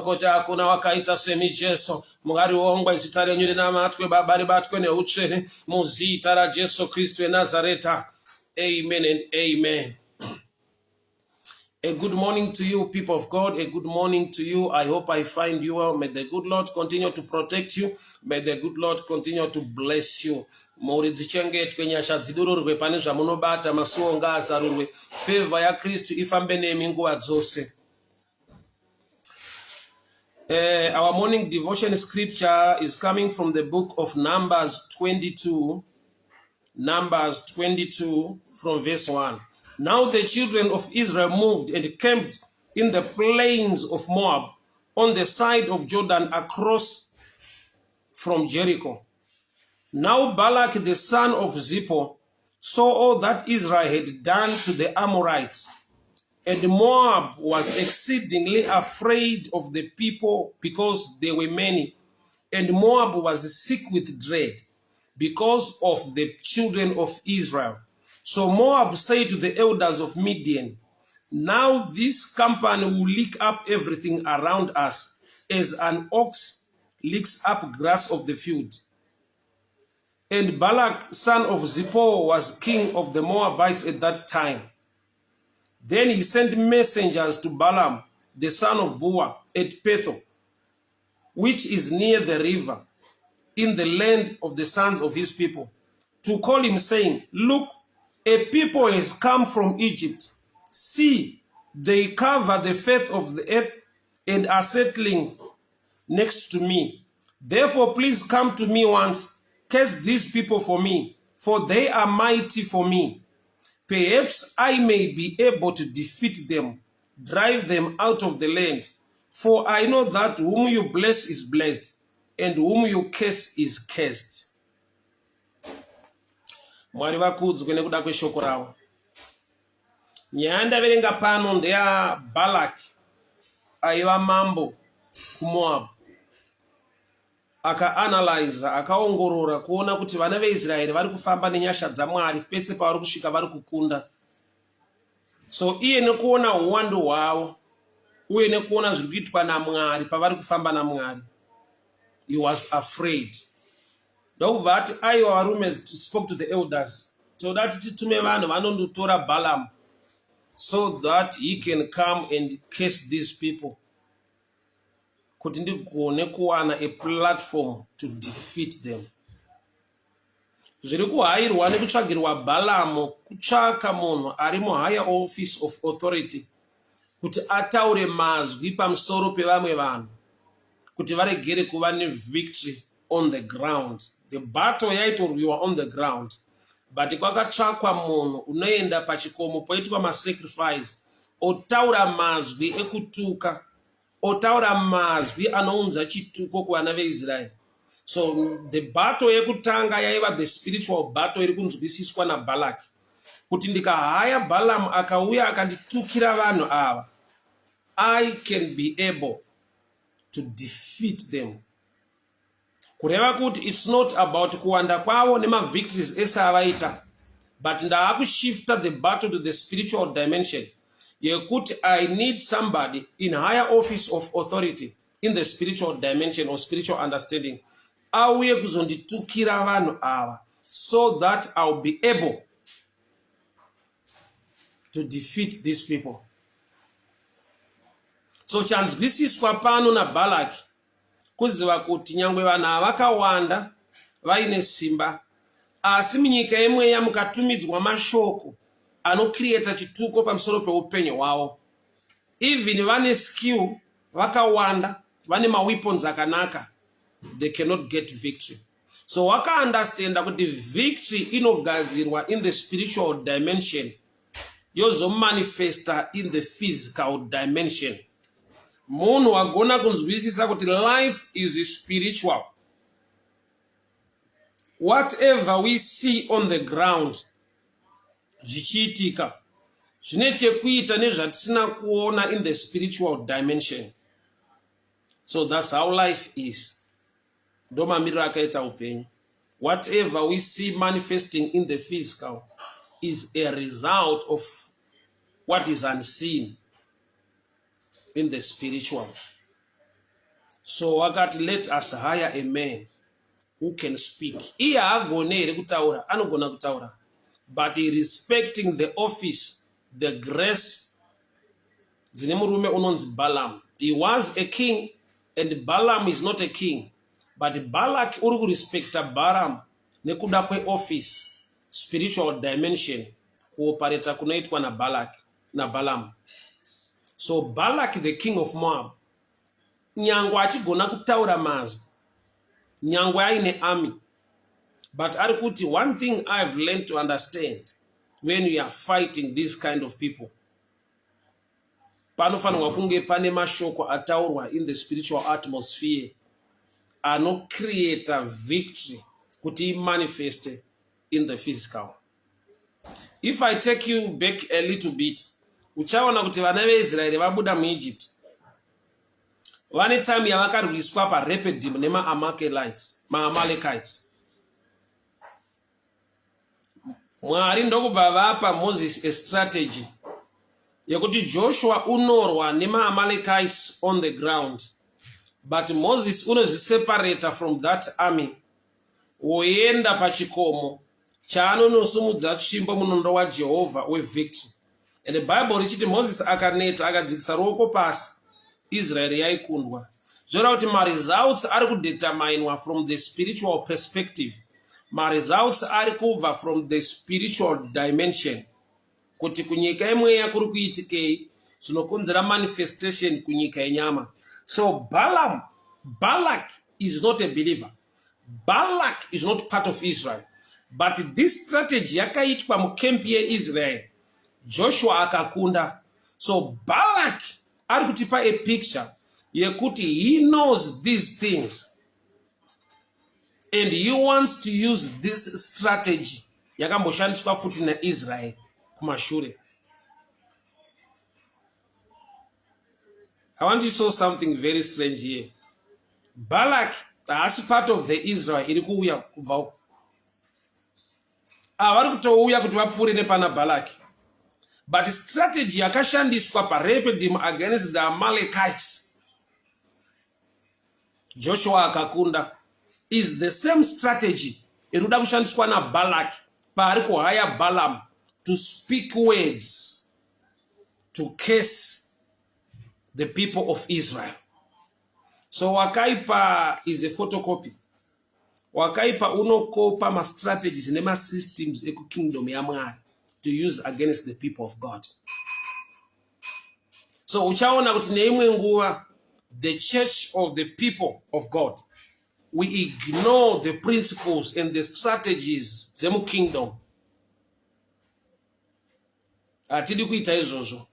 Makorokota hakuna wakaita semi Jesu. Mwari wongwe zita renyu rinamatwe Baba ribatwe neutsvene muzita raJesu Kristu weNazareta. Amen and amen. A good morning to you, people of God. A good morning to you. I hope I find you well. May the good Lord continue to protect you. May the good Lord continue to bless you. Mhuri dzichengetwe, nyasha dzidururwe pane zvamunobata, masuo ngaazarurwe. Favor yaKristu ifambe nemi nguva dzose. Our morning devotion scripture is coming from the book of Numbers 22. Numbers 22 from verse 1. Now the children of Israel moved and camped in the plains of Moab on the side of Jordan across from Jericho. Now Balak the son of Zippor saw all that Israel had done to the Amorites. And Moab was exceedingly afraid of the people because they were many. And Moab was sick with dread because of the children of Israel. So Moab said to the elders of Midian, "Now this company will lick up everything around us as an ox licks up grass of the field." And Balak, son of Zippor, was king of the Moabites at that time. Then he sent messengers to Balaam, the son of Beor, at Pethor, which is near the river, in the land of the sons of his people, to call him, saying, "Look, a people has come from Egypt. See, they cover the face of the earth and are settling next to me. Therefore, please come to me once, curse these people for me, for they are mighty for me. Perhaps I may be able to defeat them, drive them out of the land. For I know that whom you bless is blessed, and whom you curse is cursed." Mwari vakudzwe nekuda kweshoko ravo. Nyaya yandaverenga pano ndeyaBhalaki aiva mambo kuMoabhu. Akaanalyza, akaongorora kuona kuti vana veIsraeri vari kufamba nenyasha dzaMwari, pese pavari kusvika vari kukunda. So iye nekuona uwandu hwavo uye nekuona zviri kuitwa naMwari pavari kufamba naMwari, he was afraid. Ndokubva ati, "Aiwa varume," spoke to the elders, "toda kuti titume vanhu vanondotora Balaam so that he can come and curse these people, kuti ndigone kuwana a platform to defeat them." Zviri kuhayirwa nekutsvagirwa Bhalamu kutsvaka munhu ari muhigher office of authority kuti ataure mazwi pamusoro pevamwe vanhu kuti varegere kuva nevictory on the ground. The battle yaitorwiwa on the ground, but kwakatsvakwa munhu unoenda pachikomo poitwa masacrifice, otaura mazwi ekutuka, otaura mazwi anounza chituko kuvana veIsraeri. So the battle yekutanga yaiva the spiritual battle iri kunzwisiswa naBhalaki kuti ndikahaya Balamu akauya akanditukira vanhu ava, I can be able to defeat them. Kureva kuti it's not about kuwanda kwavo nemavictories ese avaita, but ndaakushifta the battle to the spiritual dimension yekuti I need somebody in higher office of authority in the spiritual dimension or spiritual understanding auye kuzonditukira vanhu ava so that I'll be able to defeat these people. So chanzwisiswa pano naBhalaki kuziva kuti nyangwe vanhu ava vakawanda, vaine simba, asi munyika yemweya mukatumidzwa mashoko anocreata chituko pamusoro peupenyu hwavo, even vane skill, vakawanda, vane maweapons akanaka, they cannot get victory. So wakaundestanda kuti victory inogadzirwa in the spiritual dimension, yozomanifesta in the physical dimension. Munhu wagona kunzwisisa kuti life is spiritual. Whatever we see on the ground zvichiitika zvine chekuita nezvatisina kuona in the spiritual dimension. So that's how life is. Ndo mamiriro akaita upenyu. Whatever we see manifesting in the physical is a result of what is unseen in the spiritual. So wakati let us hire a man who can speak. Iye haagone here kutaura, anogona kutaura. But respecting the office, the grace dzine murume unonzi Balaam. He was a king and Balaam is not a king. But Balak uri kurespecta Balaam nekuda kweoffice, spiritual dimension, kuopareta kunoitwa naBalak, naBalaam. So Balak the king of Moab, nyangwe achigona kutaura mazwi, nyangwe aine army, but ari kuti one thing I've learned to understand when we are fighting these kind of people, panofanirwa kunge pane mashoko ataurwa in the spiritual atmosphere anocreata victory kuti imanifeste in the physical. If I take you back a little bit, uchaona kuti vana veIsraeri vabuda muEgypt vane time yavakarwiswa paRephidim nemaAmalekites, maAmalekites. Mwari ndokubva vapa Moses a strategy yekuti Joshua unorwa nemaAmalekites on the ground, but Moses unozviseparata from that army woenda pachikomo chaanonosimudza tsvimbo munondo waJehovha wevictory. And the Bible richiti Moses akaneta akadzikisa ruoko pasi, Israeri yaikundwa. Zvoreva kuti maresults ari kudeterminwa from the spiritual perspective. Maresults ari kubva from the spiritual dimension. Kuti kunyika yemweya kuri kuitikei zvinokonzera manifestation kunyika yenyama. So Balaam, Balak is not a believer. Balak is not part of Israel. But this strategy yakaitwa mucamp yeIsrael. Joshua akakunda. So Balak ari kutipa a picture yekuti he knows these things and he wants to use this strategy yakamboshandiswa futi naIsrael kumashure. I want to show something very strange here. Balak haasi part of the Israel iri kuuya kubva uko. Ava vari kutouya kuti vapfuure nepana Balak. But strategy yakashandiswa paRephidim against the Amalekites, Joshua akakunda, is the same strategy iri kuda kushandiswa naBalak paari kuhaya Balaam to speak words to curse the people of Israel. So wakaipa is a photocopy. Wakaipa unokopa mastrategies nemasystems ekukingdom yaMwari to use against the people of God. So uchaona kuti neimwe nguva the church of the people of God, we ignore the principles and the strategies dzemukingdom. Hatidi kuita izvozvo.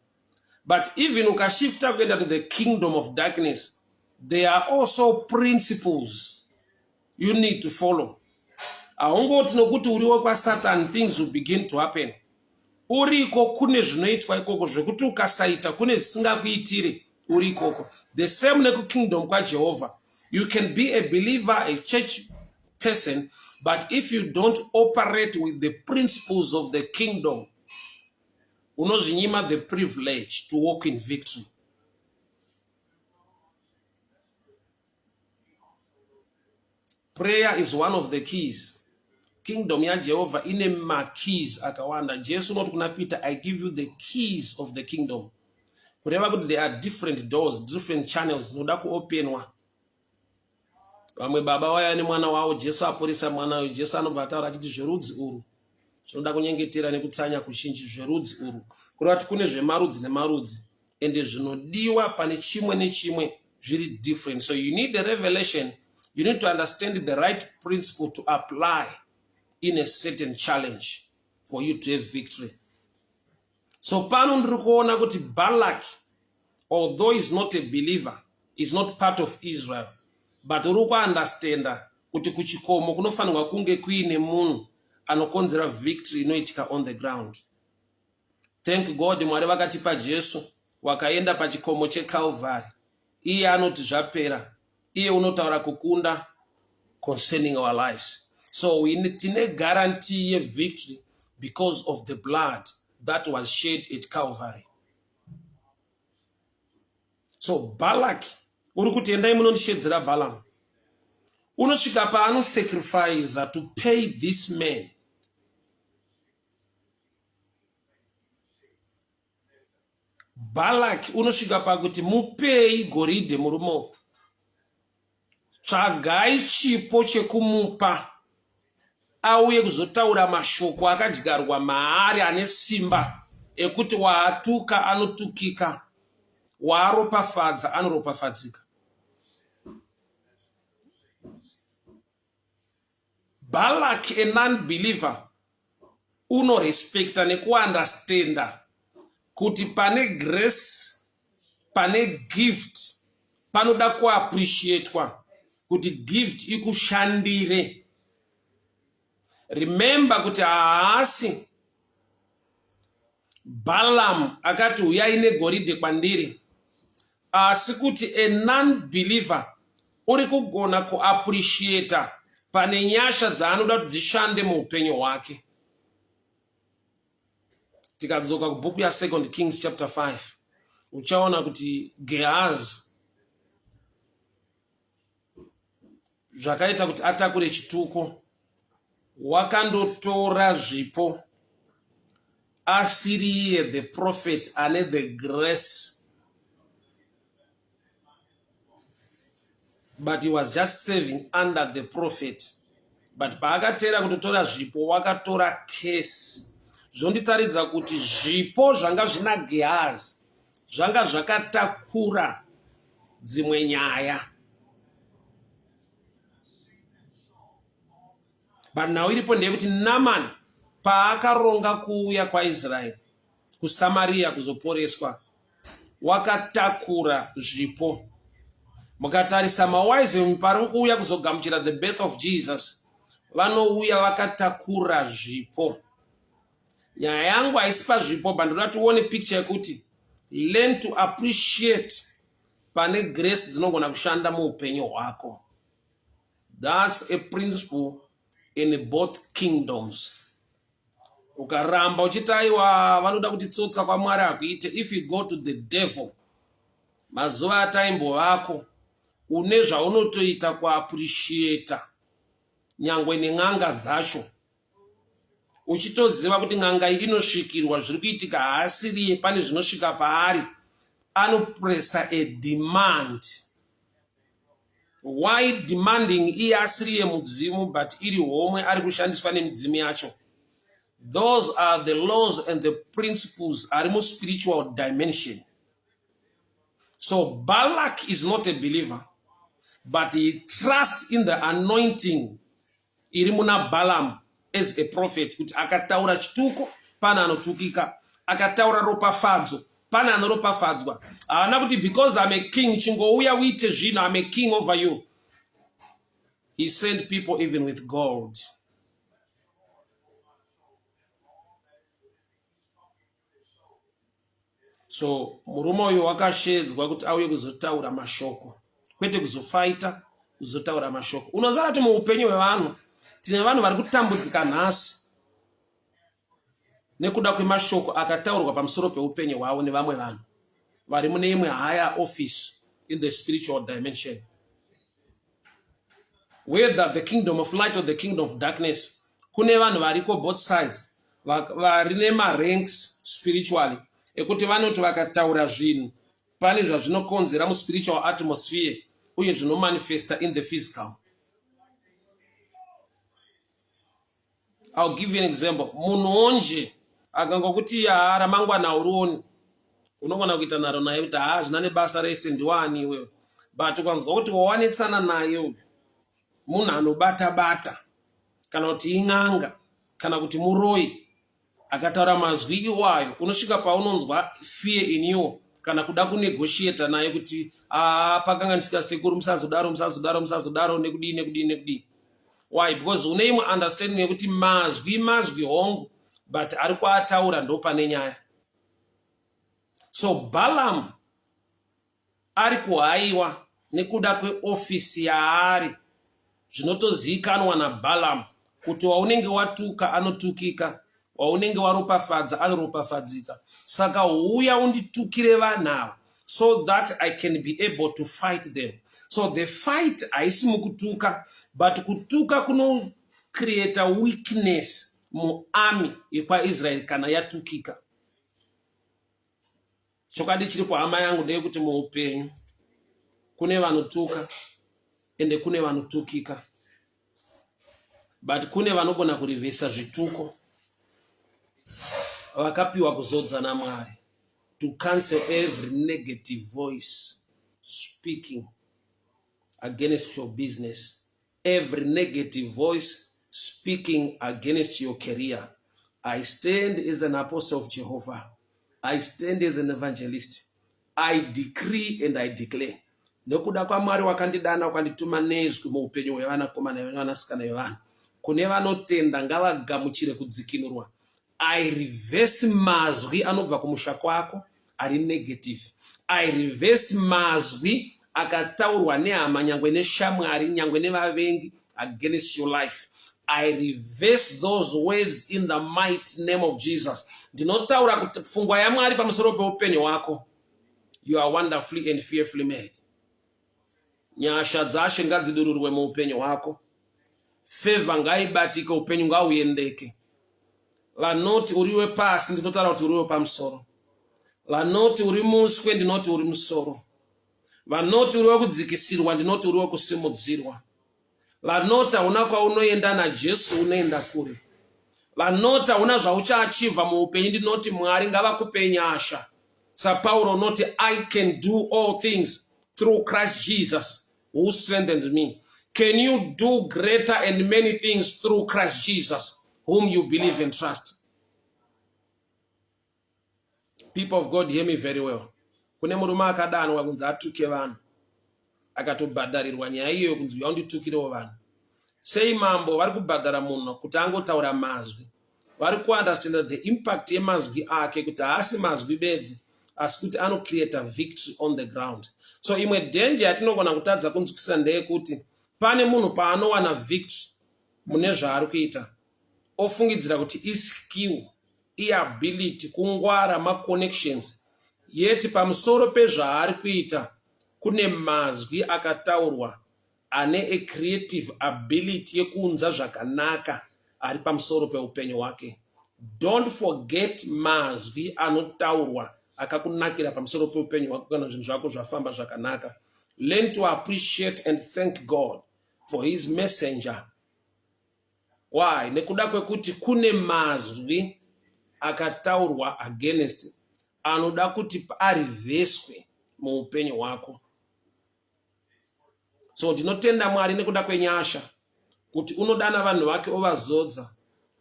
But even ukashifta kuenda to the kingdom of darkness, there are also principles you need to follow. Haungoti nokuti uriwo kwaSatan things will begin to happen. Uriko kune zvinoitwa ikoko zvekuti ukasaita kune zvisingakuitire uri ikoko. The same nekukingdom kwaJehovha. You can be a believer, a church person, but if you don't operate with the principles of the kingdom, unozvinyima the privilege to walk in victory. Prayer is one of the keys. Kingdom yaJehovha ine makeys akawanda. Jesu unoti kuna Peter, I give you the keys of the kingdom. Kureva kuti there are different doors, different channels dzinoda kuopenwa. Vamwe baba vaiva nemwana wavo, Jesu aporesa mwana uyu, Jesu anobva ataura achiti zverudzi urwu zvinoda kunyengetera nekutsanya kuzhinji, zverudzi urwu. Kureva kuti kune zvemarudzi nemarudzi, ende zvinodiwa pane chimwe nechimwe zviri different. So you need a revelation, you need to understand the right principle to apply in a certain challenge for you to have victory. So pano ndiri kuona kuti Balak, although is not a believer, is not part of Israel, but uri kuunderstanda kuti kuchikomo kunofanirwa kunge kuine munhu anokonzera victory inoitika on the ground. Thank God Mwari vakatipa Jesu wakaenda pachikomo cheCalvary. Iye anoti zvapera. Iye unotaura kukunda concerning our lives. So we tine guarantee yevictory because of the blood that was shed at Calvary. So Balak Uri kuti endai munondishedzera Balaam. Unosvika paanosacrificer to pay this man. Balak unosvika pakuti mupei goridhe murume uyu. Tsvagai chipo chekumupa auye kuzotaura mashoko akadyarwa maari ane simba ekuti waatuka anotukika, waaropafadza anoropafadzika. Balak a non-believer unorespecta nekuunderstanda kuti pane grace, pane gift, panoda kuappreciatwa kuti gift ikushandire. Remember kuti haasi Balaam akati huyai negoridhe kwandiri, asi kuti a non-believer uri kugona kuappreciata pane nyasha dzaanoda kuti dzishande muupenyu hwake. Tikadzoka kubhuku yaSecond Kings chapter 5 uchaona kuti Gehazi zvakaita kuti atakure chituko wakandotora zvipo asiriye the prophet ane the grace but he was just serving under the prophet but paakatera kutotora zvipo wakatora case zvonditaridza kuti zvipo zvanga zvina gehazi zvanga zvakatakura dzimwe nyaya but nhau iripo ndeyekuti Naman paakaronga kuuya kwaIsraeri kuSamaria kuzoporeswa wakatakura zvipo. Mukatarisa mawise pari kuuya kuzogamuchira the birth of Jesus vanouya vakatakura zvipo. Nyaya yangu haisi pazvipo but ndoda tione picture yekuti learn to appreciate pane grace dzinogona kushanda muupenyu hwako. That's a principle in both kingdoms. Ukaramba uchiti aiwa vanoda kuti tsotsa kwaMwari hakuite, if you go to the devil, mazuva ataimbovako une zvaunotoita kuappreciata nyangwe nen'anga dzacho uchitoziva kuti n'anga iyi inosvikirwa zviri kuitika haasiriye pane zvinosvika paari anopresa a demand why demanding iye asiri yemudzimu but iri homwe ari kushandiswa nemidzimu yacho those are the laws and the principles ari muspiritual dimension so Balak is not a believer but he trusts in the anointing iri muna Balaam as a prophet kuti akataura chituko pane anotukika, akataura ropafadzo pane anoropafadzwa. Haana kuti because I'm a king chingouya uite zvino, I'm a king over you. He sent people even with gold. So murume uyu wakashedzwa kuti auye kuzotaura mashoko, kwete kuzofaita, kuzotaura mashoko. Unoziva kuti muupenyu hwevanhu tine vanhu vari kutambudzika nhasi nekuda kwemashoko akataurwa pamusoro peupenyu hwavo nevamwe vanhu vari mune imwe higher office in the spiritual dimension. Whether the kingdom of light or the kingdom of darkness, kune vanhu variko both sides vari nemaranks spiritually ekuti vanoti vakataura zvinhu pane zvazvinokonzera muspiritual atmosphere uye zvinomanifesta in the physical. I'll give you an example. Munhu onje akangokuti haa ramangwana haurioni, unogona kuita nharo naye kuti haa zvina nebasa rese ndiwani iwewe, but ukanzwa kuti wawanetsana naye uyu munhu anobata bata kana kuti in'anga kana kuti muroyi akataura mazwi iwayo, unosvika paunonzwa fear in you kana kuda kunegotiata naye kuti aa pakanganisika sekuru, musazodaro, musazodaro, musazodaro, nekudii nekudii nekudii. Why? Because une imwe understanding yekuti mazwi mazwi hongu, but ari kuataura ndo pane nyaya. So Balaam ari kuhaiwa nekuda kweofisi yaari, zvinotozivikanwa naBalaam kuti waunenge watuka anotukika, waunenge waropafadza anoropafadzika. Saka huya unditukire vanhu ava. so that I can be able to fight them. So the fight haisi mukutuka, but kutuka kunocreata weakness muarmy yekwaIsraeri kana yatukika. Chokwadi chiripo, hama yangu, ndeyekuti muupenyu kune vanotuka ende kune vanotukika, but kune vanogona kurivhesa zvituko vakapiwa kuzodza naMwari to cancel every negative voice speaking against your business, every negative voice speaking against your career. I stand as an apostle of Jehovah. I stand as an evangelist. I decree and I declare, nekuda kwaMwari wakandidana, wakandituma nezwi muupenyu hwevanakomana nevanasikana vevanhu, kune vanotenda ngavagamuchire kudzikinurwa. I reverse mazwi anobva kumusha kwako ari negative. I reverse mazwi akataurwa nehama, nyangwe neshamwari, nyangwe nevavengi against your life. I reverse those words in the mighty name of Jesus. Ndinotaura kuti pfungwa yaMwari pamusoro peupenyu hwako, you are wonderfully and fearfully made. Nyasha dzaShe ngadzidururwe muupenyu hwako. Favour ngaibatike, upenyu ngauendeke. Vanoti uri wepasi, ndinotaura kuti uri wepamusoro. Vanoti uri muswe, ndinoti uri musoro. Vanoti uri wekudzikisirwa, ndinoti uri wekusimudzirwa. Vanoti hauna kwaunoenda, naJesu unoenda kure. Vanoti hauna zvauchaachivha muupenyu, ndinoti Mwari ngavakupe nyasha. SaPauro unoti, "I can do all things through Christ Jesus who strengthens me." Can you do greater and many things through Christ Jesus whom you believe and trust? People of God, hear me very well. Kune murume akadanwa kunzi atuke vanhu, akatobhadharirwa nyaya iyoyo kunzi yaunditukirewo vanhu. Sei mambo vari kubhadhara munhu kuti angotaura mazwi? Vari kuunderstanda the impact yemazwi ake, kuti haasi mazwi bedzi, asi kuti anocreata victory on the ground. So imwe danger yatinogona kutadza kunzwisisa ndeyekuti pane munhu paanowana victory mune zvaari kuita, ofungidzira kuti iskill, iability, kungwara, maconnections, yeti pamusoro pezvaari kuita kune mazwi akataurwa ane a creative ability yekuunza zvakanaka ari pamusoro peupenyu hwake. Don't forget mazwi anotaurwa akakunakira pamusoro peupenyu hwako kana zvinhu zvako zvafamba zvakanaka. Learn to appreciate and thank God for his messenger. Why? Nekuda kwekuti kune mazwi akataurwa against anoda kuti arivheswe muupenyu hwako. So ndinotenda Mwari nekuda kwenyasha kuti unodana vanhu vake, ovazodza,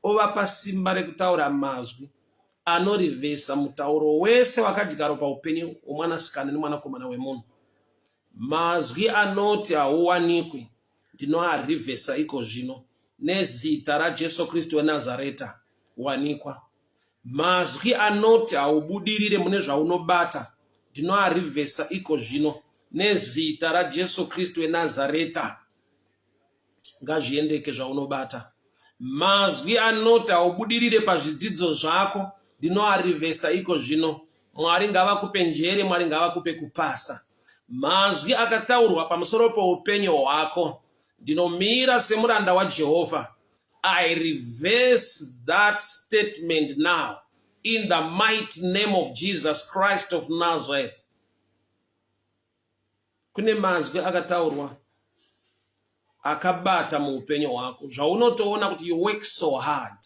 ovapa simba rekutaura mazwi anorivhesa mutauro wese wakadyarwa paupenyu hwemwanasikana nemwanakomana wemunhu. Mazwi anoti hauwanikwi, ndinoarivhesa iko zvino nezita raJesu Kristu weNazareta. Wanikwa. Mazwi anoti haubudirire mune zvaunobata, ndinoarivhesa iko zvino nezita raJesu Kristu weNazareta. Ngazviendeke zvaunobata. Mazwi anoti haubudirire pazvidzidzo zvako, ndinoarivhesa iko zvino. Mwari ngavakupe njere, Mwari ngavakupe kupasa. Mazwi akataurwa pamusoro peupenyu hwako, ndinomira semuranda waJehovha. I reverse that statement now in the mighty name of Jesus Christ of Nazareth. Kune mazwi akataurwa akabata muupenyu hwako zvaunotoona kuti you work so hard,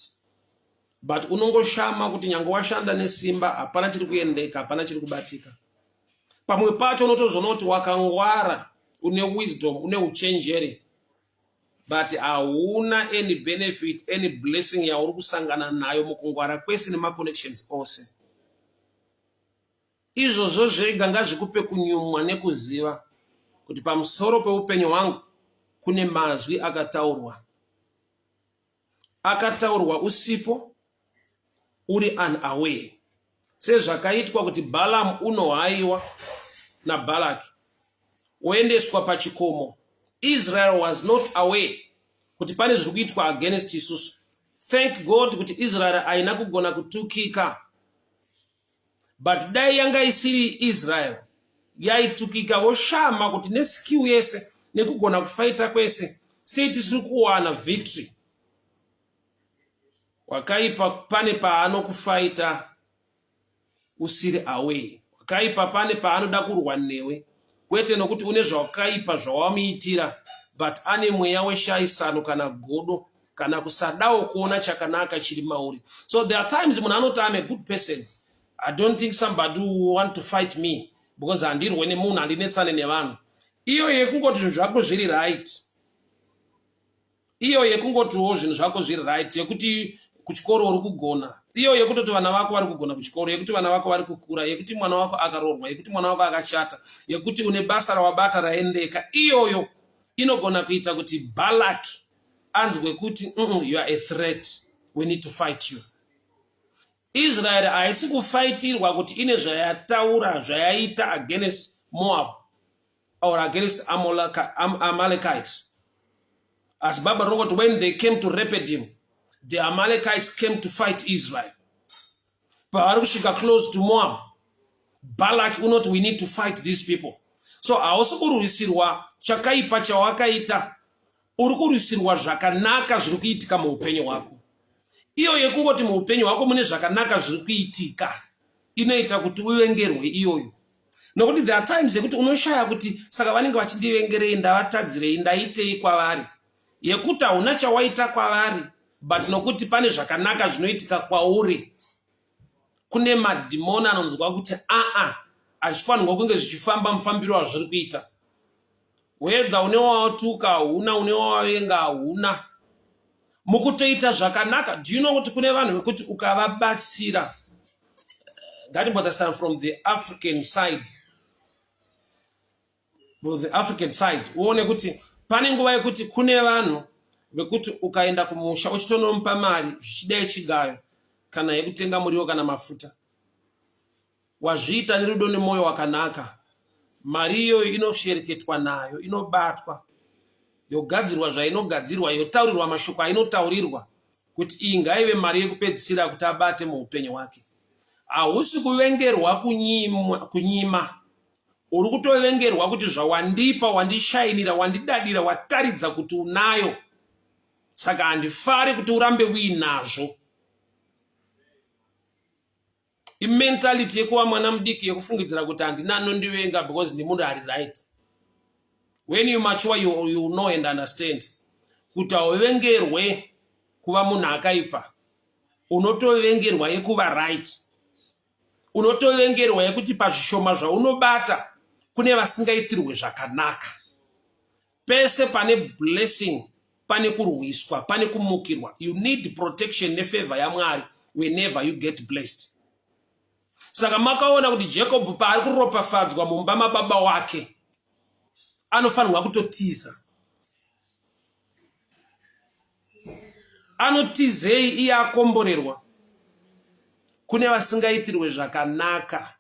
but unongoshama kuti nyange washanda nesimba, hapana chiri kuendeka, hapana chiri kubatika. Pamwe pacho unotozoona kuti wakangwara, une wisdom, une uchenjeri, but hauna any benefit, any blessing yauri kusangana nayo mukungwara kwese nemaconnections ose. Izvozvo zvega ngazvikupe kunyumwa nekuziva kuti pamusoro peupenyu hwangu kune mazwi akataurwa, akataurwa usipo, uri unaware, sezvakaitwa kuti Balamu unohaiwa naBhalaki woendeswa pachikomo. Israel was not aware kuti pane zviri kuitwa against isusu. Thank God kuti Israel haina kugona kutukika, but dai yanga isiri Israel, Yaitukika voshama kuti neskill yese nekugona kufaita kwese sei tisiri kuwana victory. Wakaipa pane paanokufaita usiri away. Wakaipa pane paanoda kurwa newe kwete nokuti une zvakaipa zvawamuitira but ane mweya weshaisano kana godo kana kusadawo kuona chakanaka chiri mauri. So there are times munhu anoti I'm a good person. I don't think somebody will want to fight me because handirwe nemunhu, handinetsane nevanhu. Iyo yekungoti zvinhu zvako zviri right, iyo yekungotiwo zvinhu zvako zviri right, yekuti kuchikoro uri kugona, iyo yekutoti vana vako vari kugona kuchikoro, yekuti vana vako vari kukura, yekuti mwana wako akaroorwa, yekuti mwana wako akachata, yekuti une basa rawabata raendeka, iyoyo inogona kuita kuti Balaki anzwe kuti you are a threat, we need to fight you. Israeri haisi kufaitirwa kuti ine zvayataura zvayaita against Moab or against Amalekites. Asi Bible rinoti when they came to Rephidim, the Amalekites came to fight Israel. Pavari kusvika close to Moab, Balak unoti we need to fight these people. So hausi kurwisirwa chakaipa chawakaita, uri kurwisirwa zvakanaka zviri kuitika muupenyu hwako. Iyo yekungoti muupenyu hwako mune zvakanaka zviri kuitika inoita kuti uvengerwe iyoyo. Nokuti there are times yekuti unoshaya kuti saka vanenge vachindivengerei, ndavatadzirei, ndaitei kwavari, yekuti hauna chawaita kwavari, but nokuti pane zvakanaka zvinoitika kwauri, kune madhimoni anonzwa kuti aa hazvifanirwa kunge zvichifamba mufambiro wazviri kuita. Whether une wawatuka hauna, une wawavenga hauna, mukutoita zvakanaka. Do you know kuti kune vanhu vekuti ukavabatsira, ngatimbotarisana from the African side, from the African side, uone kuti pane nguva yekuti kune vanhu vekuti ukaenda kumusha uchitonomupa mari, zvichida yechigayo kana yekutenga muriwo kana mafuta, wazviita nerudo nemwoyo wakanaka, mari iyoyo inoshereketwa nayo, inobatwa, yogadzirwa zvainogadzirwa, yotaurirwa mashoko ainotaurirwa kuti iyi ngaive mari yekupedzisira kuti abate muupenyu hwake. Hausi kuvengerwa kunyima, uri kutovengerwa kuti zvawandipa, wandishainira, wandidadira, wataridza kuti unayo, saka handifari kuti urambe uinazvo. Imentality yekuva mwana mudiki yekufungidzira kuti handina anondivenga because ndimunhu ari right. When you mature, you know and understand kuti hauvengerwe kuva munhu akaipa, unotovengerwa yekuva right, unotovengerwa yekuti pazvishoma zvaunobata kune vasingaitirwe zvakanaka. Pese pane blessing pane kurwiswa, pane kumukirwa. You need protection nefavor yaMwari whenever you get blessed. Saka makaona kuti Jacob paari kuropafadzwa mumba mababa wake anofanirwa kutotiza. Anotizei iye akomborerwa? Kune vasingaitirwe zvakanaka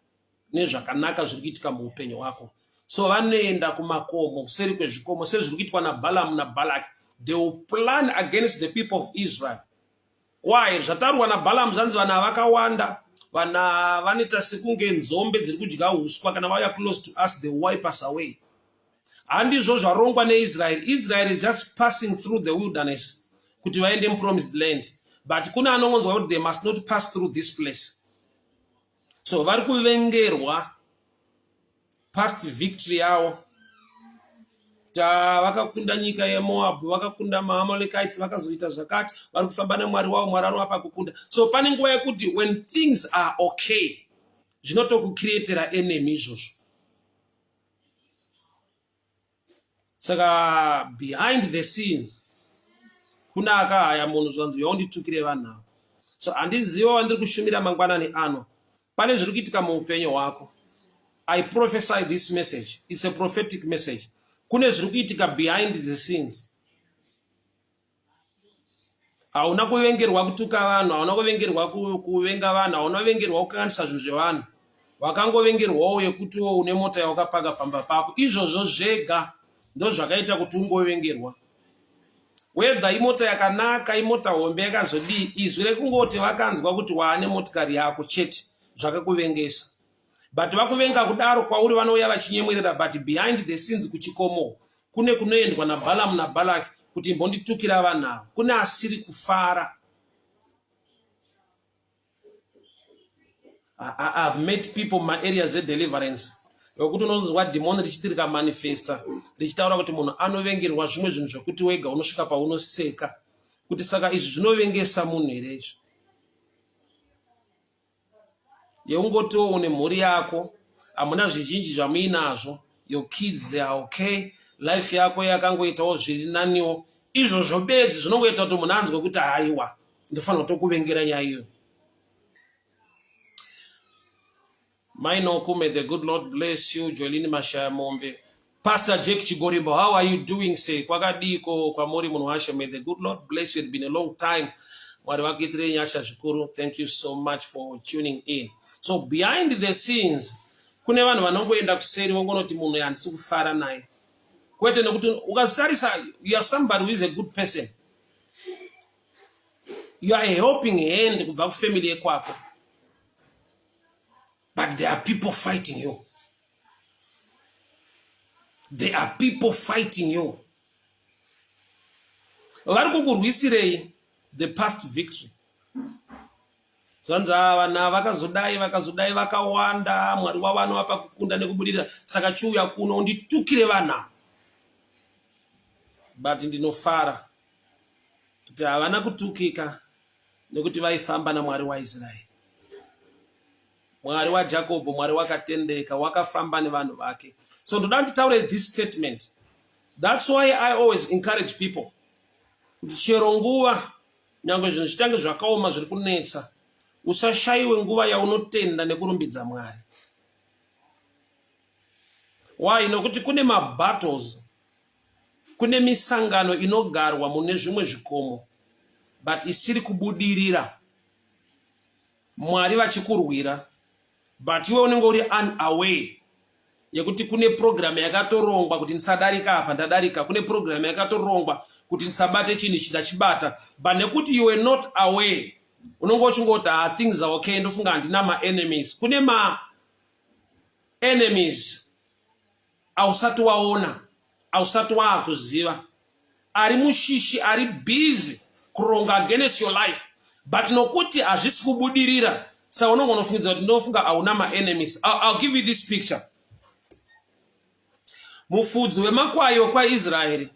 nezvakanaka zviri kuitika muupenyu hwako, so vanoenda kumakomo, kuseri kwezvikomo, sezviri kuitwa naBalamu naBalaki. They will plan against the people of Israel. Why? Zvataurwa naBalamu zvanzi vanhu vakawanda, vana vanoita sekunge nzombe dziri kudya uswa, kana vauya close to us they wipe us away. Handizvo zvarongwa neIsrael. Israel is just passing through the wilderness kuti vaende mupromised land, but kune anongonzwa kuti they must not pass through this place. So vari kuvengerwa past victory yavo. Vakakunda nyika yeMoab, vakakunda maAmalekites, vakazoita zvakati, vari kufamba naMwari wavo, Mwari anovapa kukunda. So pane nguva yekuti when things are okay zvinotokucreatera enemy izvozvo. Saka behind the scenes kuna akahaya munhu zvanzi yaunditukire vanhu ava. So handiziva wandiri kushumira mangwanani ano, pane zviri kuitika muupenyu hwako. I prophesy this message, it's a prophetic message. Kune zviri kuitika behind the scenes. Hauna kuvengerwa kutuka vanhu, hauna kuvengerwa kuvenga vanhu, hauna kuvengerwa kukanganisa zvinhu zvevanhu. Wakangovengerwawo yekutiwo une mota yawakapaka pamba pako. Izvozvo zvega ndo zvakaita kuti ungovengerwa. Whether imota yakanaka, imota hombe yakazodii, izwi rekungoti vakanzwa kuti waane motikari yako chete zvakakuvengesa. But vakuvenga kudaro kwauri vanouya vachinyemwerera but behind the scenes kuchikomo kune kunoendwa naBalaam naBalaki kuti imbonditukira vanhu ava. Kune asiri kufara. I've met people mumaareas edeliverance wekuti unonzwa dhimoni richiti rikamanifesta richitaura kuti munhu anovengerwa zvimwe zvinhu zvekuti wega unosvika paunoseka kuti saka izvi zvinovengesa munhu here izvi yeungotiwo une mhuri yako hamuna zvizhinji zvamuinazvo your kids they are okay life yako yakangoitawo zviri naniwo izvozvo bedzi zvinongoita kuti munhu anzwe kuti haiwa ndofanira kutokuvengera nyaya iyo Mai Noku, may the good Lord bless you. Joelini Mashaya Mombe. Pastor Jake Chigorimbo, how are you doing sir? Kwakadiko kwamuri munhu washe. May the good Lord bless you. It's been a long time. Mwari vakuitirei nyasha zvikuru. Thank you so much for tuning in. So behind the scenes kune vanhu vanongoenda kuseri vongonoti munhu handisi kufara naye. Kwete nekuti ukazvitarisa you are somebody who is a good person. You are a helping hand kubva kufamily yekwako. But there are people fighting you. There are people fighting you. Vari kukurwisirei the past victory. Zvanzi vana vakazodai vakazodai vakawanda Mwari wavo anovapa kukunda nekubudirira saka chiuya kuno unditukire vana. But ndinofara kuti havana kutukika nekuti vaifamba naMwari waIsraeri. Mwari waJakobho, Mwari wakatendeka, wakafamba nevanhu vake. So ndoda nditaure this statement. That's why I always encourage people kuti chero nguva nyange zvinhu zvitange zvakaoma zviri kunetsa, usashayiwe nguva yaunotenda nekurumbidza Mwari. Why? Nokuti kune mabattles Kune misangano inogarwa mune zvimwe zvikomo but isiri kubudirira. Mwari vachikurwira but iwe unenge uri unaware yekuti kune program yakatorongwa kuti ndisadarika apa ndadarika, kune program yakatorongwa kuti ndisabate chinhu ichi ndachibata, but nekuti you were not aware unenge uchingoti ah, things are okay, ndofunga handina maenemies. Kune maenemies ausati waona ausati waakuziva ari mushishi ari busy kuronga against your life but nokuti hazvisi kubudirira saka unonga unofungidzira kuti ndinofunga hauna maenemies. I'll give you this picture. Mufudzi wemakwai wekwaIsraeri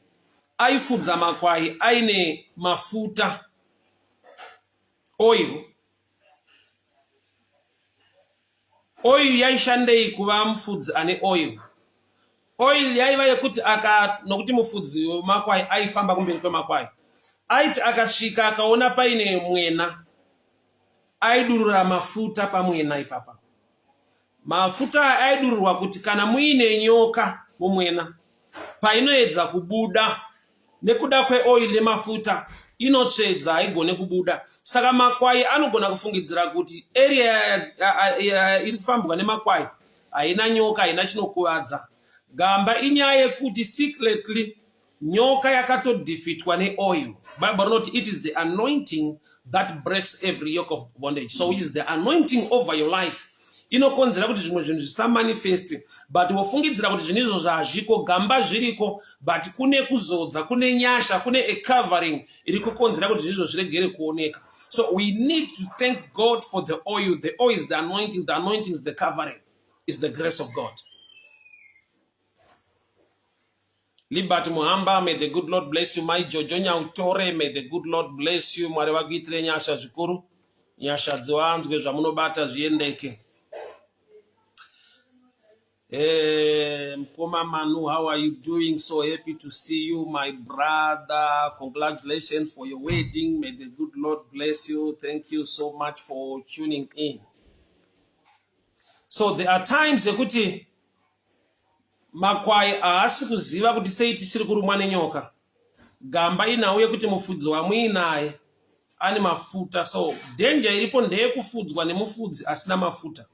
aifudza makwai aine mafuta oil. Oil yaishandei kuva mufudzi ane oil? Oil yaiva yekuti aka nokuti mufudzi wemakwai aifamba kumberi kwemakwai. Aiti akasvika akaona paine mwena, aidurura mafuta pamwena ipapa. Mafuta aya aidururwa kuti kana muine nyoka mumwena, painoedza kubuda nekuda kweoil nemafuta inotsvedza haigone kubuda. Saka makwai anogona kufungidzira kuti area iri kufambwa nemakwai haina nyoka, haina chinokuvadza. Gamba inyaya yekuti secretly nyoka yakatodefitwa neoil. Bible rinoti it is the anointing that breaks every yoke of bondage. So which is the anointing over your life inokonzera kuti zvimwe zvinhu zvisamanifest, but wofungidzira kuti zvinhu izvozvo hazviko. Gamba zviriko, but kune kuzodza, kune nyasha, kune a covering iri kukonzera kuti zvinhu izvozvo zviregere kuoneka. So we need to thank God for the oil. The oil is the anointing, the anointing is the covering, is the grace of God. Libert Muhamba, may the good Lord bless you. Mai Jojo Nyautore, may the good Lord bless you. Mwari vakuitire nyasha zvikuru. Nyasha dziwanzwe zvamunobata zviendeke. Hey, eh, Mkoma Manu, how are you doing? So happy to see you, my brother. Congratulations for your wedding. May the good Lord bless you. Thank you so much for tuning in. So there are times yekuti Makwai haasi kuziva kuti sei tisiri kurumwa nenyoka. Gamba inhau yekuti mufudzi wamuinaye ane mafuta so danger iripo ndeyekufudzwa nemufudzi asina mafuta.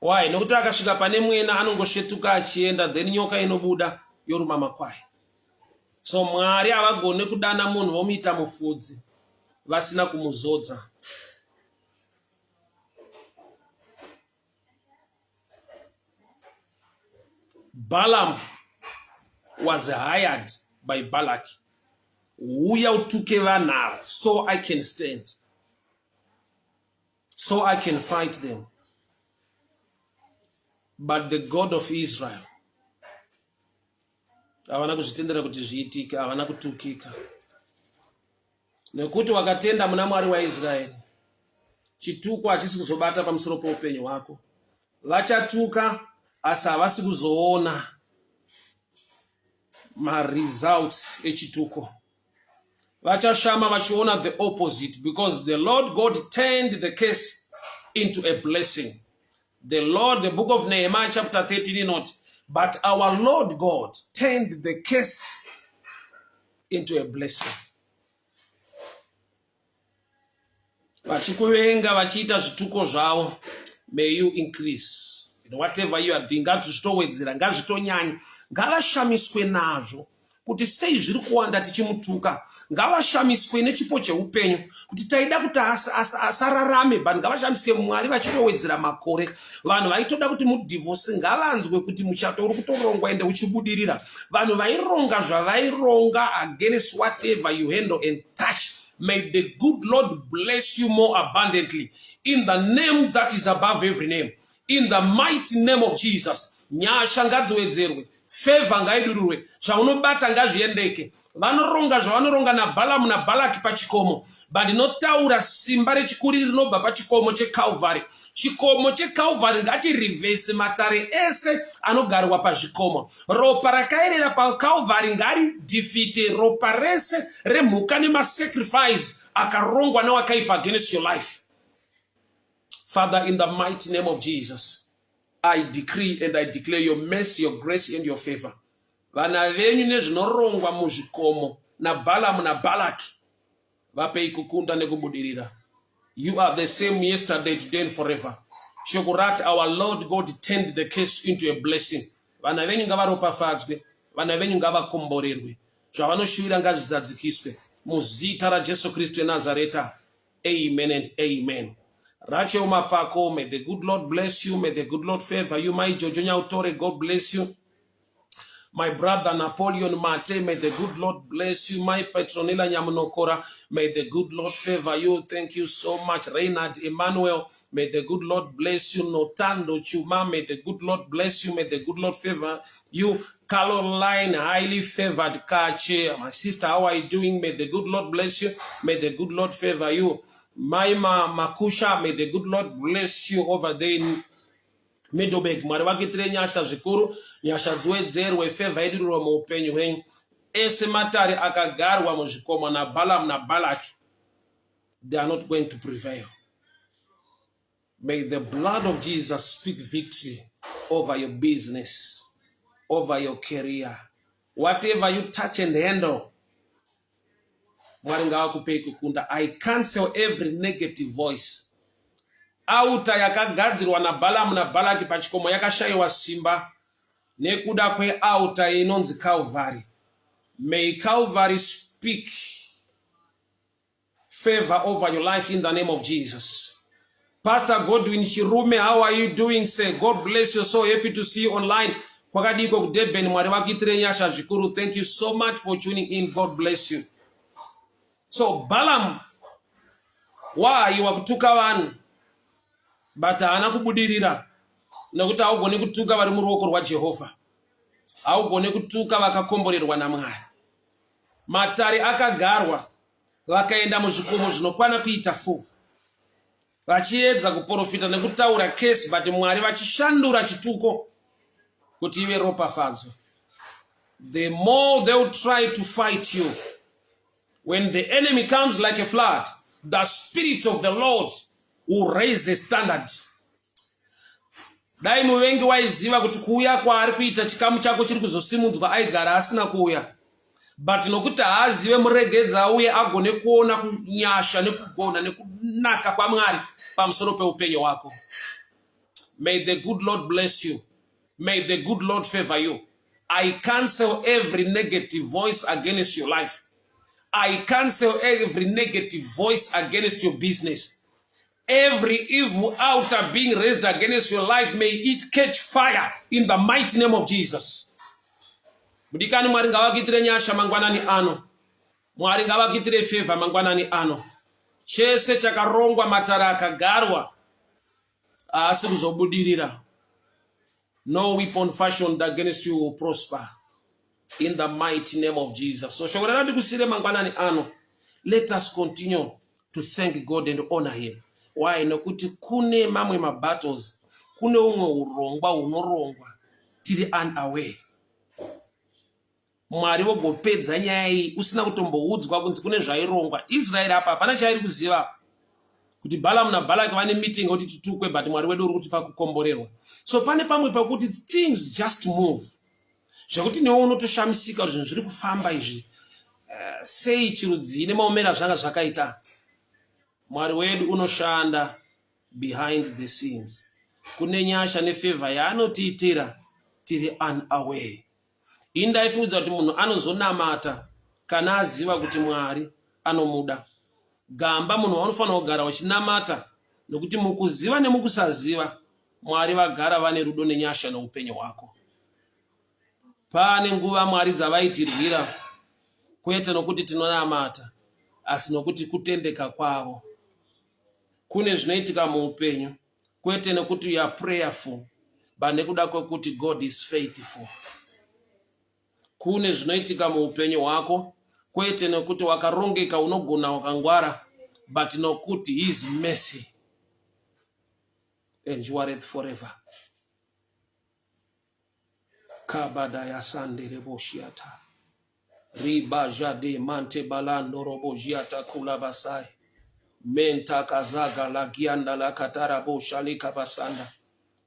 Why? Nokuti akasvika pane mwena anongosvetuka achienda then nyoka inobuda yoruma makwai. So Mwari havagone kudana munhu vomuita mufudzi vasina kumuzodza. Balaam was hired by Balak. Uya utuke vanhu ava so I can stand. So I can fight them. But the God of Israel havana kuzvitendera kuti zviitike, havana kutukika. Nekuti wakatenda muna Mwari waIsraeri, chituko hachisi kuzobata pamusoro peupenyu hwako. Vachatuka asi havasi kuzoona maresults echituko. Vachashama vachiona the opposite because the Lord God turned the case into a blessing. The Lord, the book of Nehemiah chapter 13 inoti, but our Lord God turned the case into a blessing. Vachikuvenga vachiita zvituko zvavo, may you increase in whatever you are doing. Ngazvitowedzera, ngazvitonyanya, ngavashamiswe nazvo kuti sei zviri kuwanda tichimutuka. Ngavashamiswe nechipo cheupenyu kuti taida kuti asararame, but ngavashamiswe Mwari vachitowedzera makore. Vanhu vaitoda kuti mudhivhosi ngavanzwe kuti muchato uri kutorongwa ende uchibudirira. Vanhu vaironga zvavaironga against whatever you handle and touch, may the good Lord bless you more abundantly in the name that is above every name, in the mighty name of Jesus. Nyasha ngadziwedzerwe, favor ngaidururwe, zvaunobata ngazviendeke. Vanoronga zvavanoronga naBhalamu naBhalaki pachikomo, but ndinotaura simba rechikuriri rinobva pachikomo cheCalvary. Chikomo cheCalvary ngachirivhese matare ese anogarwa pazvikomo. Ropa rakaerera paCalvary ngaridhifite ropa rese remhuka nemasacrifice akarongwa newakaipa against your life. Father, in the mighty name of Jesus, I decree and I declare your mercy, your grace and your favor. Vana venyu nezvinorongwa muzvikomo naBhalamu naBhalaki, vapei kukunda nekubudirira. You are the same yesterday, today and forever. Shoko rati our Lord God turned the case into a blessing. Vana venyu ngavaropafadzwe, vana venyu ngavakomborerwe, zvavanoshuvira ngazvizadzikiswe muzita raJesu Kristu weNazareta. Amen and amen. Rachel Mapako, may the good Lord bless you. May the good Lord favor you. My Jojo Nyautore, God bless you. My brother Napoleon Mate, may the good Lord bless you. My Petronila Nyamunokora, may the good Lord favor you. Thank you so much. Reynard Emmanuel, may the good Lord bless you. Notando Chuma, may the good Lord bless you. May the good Lord favor you. Caroline, highly favored Kache, my sister, how are you doing? May the good Lord bless you. May the good Lord favor you. Maima Makusha, may the good Lord bless you over there in Middleburg. Mwari vakuitire nyasha zvikuru, nyasha dziwedzerwe, favor idururwe muupenyu hwenyu. Ese matare akagarwa muzvikomo naBalaam naBalaki, they are not going to prevail. May the blood of Jesus speak victory over your business, over your career. Whatever you touch and handle, Mwari ngavakupei kukunda. I cancel every negative voice. Altar yakagadzirwa naBhalamu naBhalaki pachikomo yakashayiwa simba nekuda kwealtar inonzi Calvary. May Calvary speak favor over your life in the name of Jesus. Pastor Godwin Chirume, how are you doing, sir? God bless you. So happy to see you online. Kwakadiko kuDurban, Mwari vakuitire nyasha zvikuru. Thank you so much for tuning in. God bless you. So Balaam waayiwa kutuka vanhu, but haana kubudirira nekuti haugoni kutuka vari muruoko rwaJehovha, haugoni kutuka vakakomborerwa naMwari. Matare akagarwa, vakaenda muzvikomo zvinokwana kuita 4 vachiedza kuprofita nekutaura case, but Mwari vachishandura chituko kuti ive ropafadzo. The more they will try to fight you, when the enemy comes like a flood, the Spirit of the Lord will raise a standard. Dai muvengi waiziva kuti kuuya kwaari kuita chikamu chako chiri kuzosimudzwa, aigara asina kuuya, but nokuti haazive, muregedza auye agone kuona kunyasha nekugona nekunaka kwaMwari pamusoro peupenyu hwako. May the good Lord bless you. May the good Lord favor you. I cancel every negative voice against your life. I cancel every negative voice against your business. Every evil altar being raised against your life, may it catch fire in the mighty name of Jesus. Mudikani, Mwari ngavakuitire nyasha mangwanani ano. Mwari ngavakuitire favor mangwanani ano. Chese chakarongwa, matara akagarwa, haasi kuzobudirira. No weapon fashioned against you will prosper in the mighty name of Jesus. So shoko randikusire mangwanani ano, let us continue to thank God and honor him. Why? Nokuti kune mamwe mabattles, kune umwe urongwa hunorongwa tiri unaware. Mwari vogopedza nyaya iyi usina kutomboudzwa kunzi kune zvairongwa. Israeri apa hapana chairi kuziva kuti Balamu naBhalaki vane meeting kuti titukwe, but Mwari wedu uri kutipa kukomborerwa. So pane pamwe pakuti things just move zvekuti newe unotoshamisika kuti zvinhu zviri kufamba izvi sei, chirudzii nemaomero zvanga zvakaita. Mwari wedu unoshanda behind the scenes. Kune nyasha nefavor yaanotiitira tiri unaware. Ini ndaifungidzwa kuti munhu anozonamata kana aziva kuti Mwari anomuda. Gamba munhu waunofanira kugara uchinamata, nokuti mukuziva nemukusaziva, Mwari vagara vane rudo nenyasha noupenyu hwako. Pane nguva Mwari dzavaitirwira, kwete nokuti tinonamata, asi nokuti kutendeka kwavo. Kune zvinoitika muupenyu, kwete nekuti you are prayerful, but nekuda kwekuti God is faithful. Kune zvinoitika muupenyu hwako, kwete nekuti wakarongeka, unogona, wakangwara, but nokuti his mercy endureth forever. Kabadaya sandereboshiata ribajade mante balando robojiata kulabasai menta kazaga lagianda lakataraboshalikabasanda.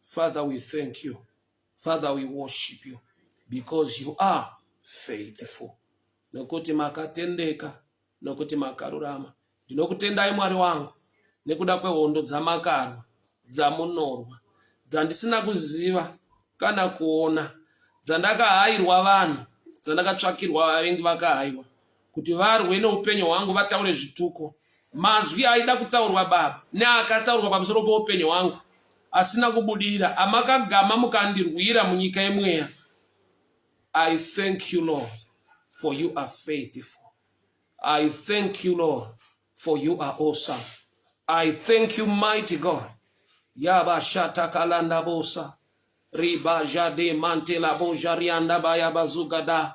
Father, we thank you. Father, we worship you because you are faithful, nokuti makatendeka, nokuti makarurama. Ndinokutendai, Mwari wangu, nekuda kwehondo dzamakarwa, dzamunorwa, dzandisina kuziva kana kuona, dzandakahayirwa vanhu, dzandakatsvakirwa vavengi vakahayiwa kuti varwe neupenyu hwangu, vataure zvituko, mazwi aida kutaurwa baba neakataurwa pamusoro peupenyu hwangu asina kubudirira, amakagama mukandirwira munyika yemweya. I thank you, Lord, for you are faithful. I thank you, Lord, for you are awesome. I thank you, mighty God. Yabashatakalanda bosa ribajade mantela bojarianda bayabazugada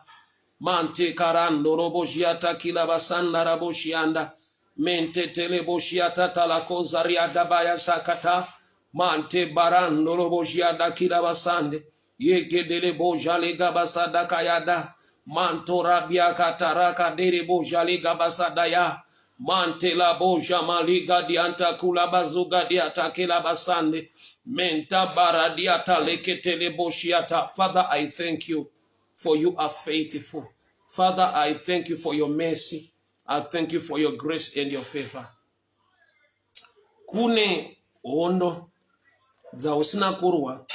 mante karando roboshiata kila basanda raboshianda mentetele boshiata talakoza riada baya sakata mante barando roboshiada kila basande yegedele bojale gabasada kayada mantora kataraka dere bojale gabasada ya mantela boja maliga dianta kula bazuga diata kila basande menta baradiata leketele boshiata. Father, I thank you, for you are faithful. Father, I thank you for your mercy. I thank you for your grace and your favor. Kune hondo dzausina kurwa,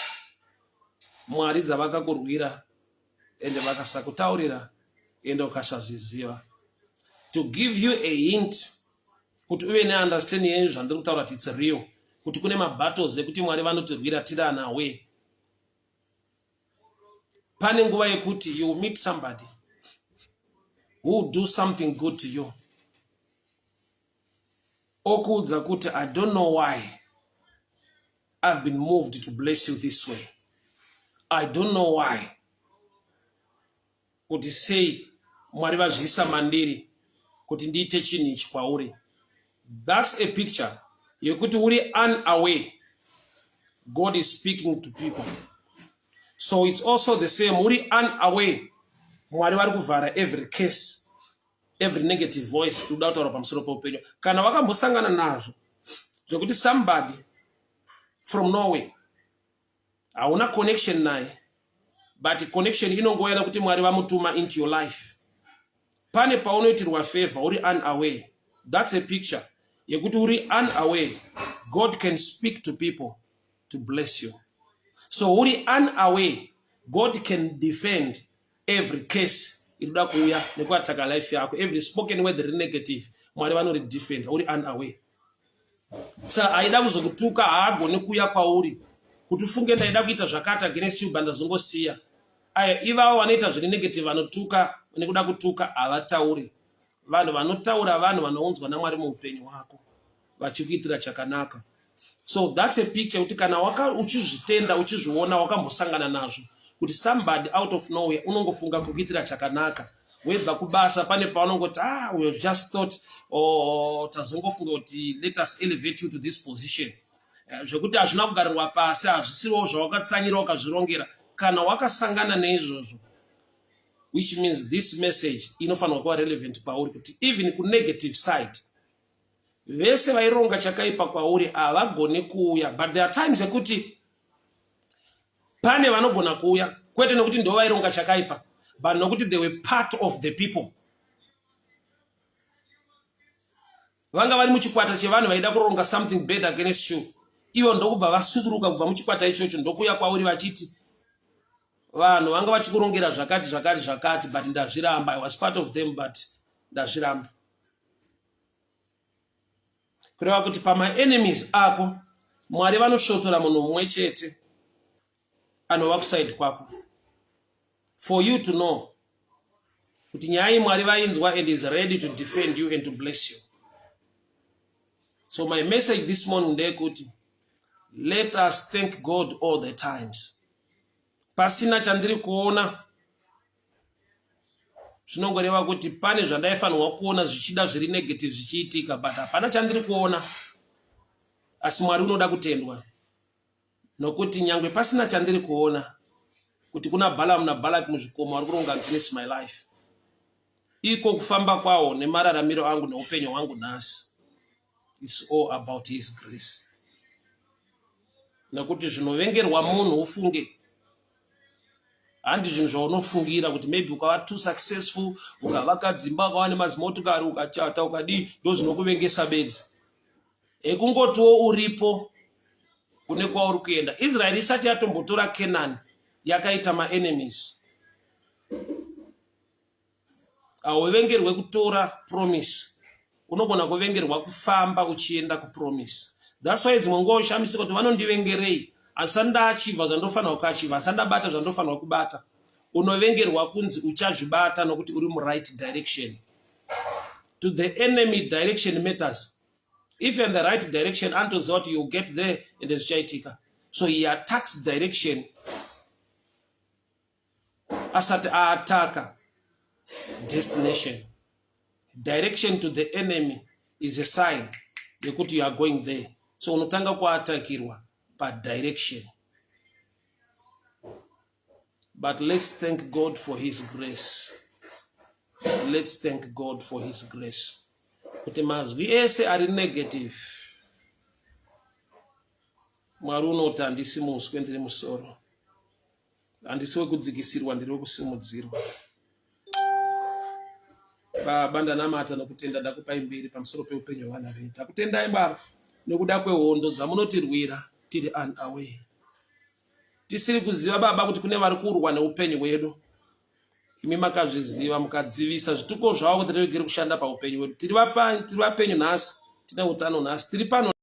Mwari dzavakakurwira, ende vakasakutaurira, ende ukasazviziva. To give you a hint kuti uve neunderstanding yenyu zvandiri kutaura kuti it's real, kuti kune mabattles ekuti Mwari vanotirwira tiri unaware. Pane nguva yekuti you meet somebody who do something good to you, okuudza kuti, "I don't know why I've been moved to bless you this way. I don't know why kuti sei Mwari vazviisa mandiri kuti ndiite chinhu ichi kwauri." That's a picture yekuti uri unaware God is speaking to people. So it's also the same, uri unaware Mwari vari kuvhara every case, every negative voice iri kuda kutaura pamusoro peupenyu. Kana wakambosangana nazvo zvekuti somebody from nowhere, hauna connection naye, but connection inongouya nekuti Mwari vamutuma into your life, pane paunoitirwa favor uri unaware. That's a picture yekuti uri unaware God can speak to people to bless you. So uri unaware God can defend every case iri kuda kuuya nekuattacka life yako. Every spoken word riri negative, Mwari vanoridefenda uri unaware. Sa aida kuzokutuka haagoni kuuya kwauri kuti ufunge ndaida kuita zvakati against you but ndazongosiya. Ayo ivavo vanoita zviri negative vanotuka nekuda kutuka havatauri. Vanhu vanotaura vanhu vanounzwa naMwari muupenyu hwako vachikuitira chakanaka. So that's a picture kuti kana waka uchizvitenda uchizviona wakambosangana nazvo kuti somebody out of nowhere unongofunga kukuitira chakanaka webva kubasa pane paunongoti ah we have just thought or oh, tazongofunga kuti let us elevate you to this position eh, zvekuti hazvina kugarirwa pasi hazvisiriwo zvawakatsanyira wakazvirongera kana wakasangana neizvozvo which means this message inofanirwa kuva relevant kwauri kuti even kunegative side vese vaironga chakaipa kwauri havagoni kuuya but there are times ekuti pane vanogona kuuya kwete nokuti ndo vaironga chakaipa but nokuti they were part of the people vanga vari muchikwata chevanhu vaida kuronga something bad against you ivo ndokubva vasuduruka kubva muchikwata ichocho ndokuuya kwauri vachiti vanhu vanga vachikurongera zvakati zvakati zvakati but ndazviramba i was part of them but ndazviramba kureva kuti pamaenemies ako mwari vanosvotora munhu mumwe chete anova kusaidi kwako for you to know kuti nyaya iyi mwari vainzwa and is ready to defend you and to bless you so my message this morning ndeyekuti let us thank god all the times pasina chandiri kuona zvinongoreva kuti pane zvandaifanirwa kuona zvichida zviri negative zvichiitika but hapana chandiri kuona asi mwari unoda kutendwa nokuti nyangwe pasina chandiri kuona kuti kuna balamu nabalaki muzvikomo vari kuronga against my life iko kufamba kwawo nemararamiro angu neupenyu hwangu nhasi is all about his grace nekuti zvinovengerwa munhu ufunge handi zvinhu zvaunofungira kuti maybe ukava too successful ukavaka dzimba ukava nemazimotokari ukachata ukadii ndo zvinokuvengesa bedzi ekungotiwo uripo kune kwauri kuenda israeri isati yatombotora kenani yakaita maenemies hauvengerwe kutora promise unogona kuvengerwa kufamba uchienda kupromise thats why dzimwe nguva ushamisika kuti vanondivengerei asati ndaachivha zvandofanirwa kuachivha asati ndabata zvandofanirwa kubata unovengerwa kunzi uchazvibata nokuti uri muright direction to the enemy direction matters if you're in the right direction anotoziva kuti you'll get there and zvichaitika so he attacks direction asati aataka destination direction to the enemy is a sign yekuti you are going there so unotanga kuatakirwa padirection but let's thank god for his grace let's thank god for his grace kuti mazwi ese ari negative mwari unoti handisi muswe ndiri musoro handisi wekudzikisirwa ndiri wekusimudzirwa baba ndanamata nokutenda ndakupai mbiri pamusoro peupenyu hwevana venyu takutendai baba nokuda kwehondo dzamunotirwira tiri unaware tisiri kuziva baba kuti kune vari kurwa neupenyu hwedu imi makazviziva mukadzivisa zvituko zvavo kuti riregere kushanda paupenyu hwedu tiri vapenyu nhasi tine utano nhasi tiri pano.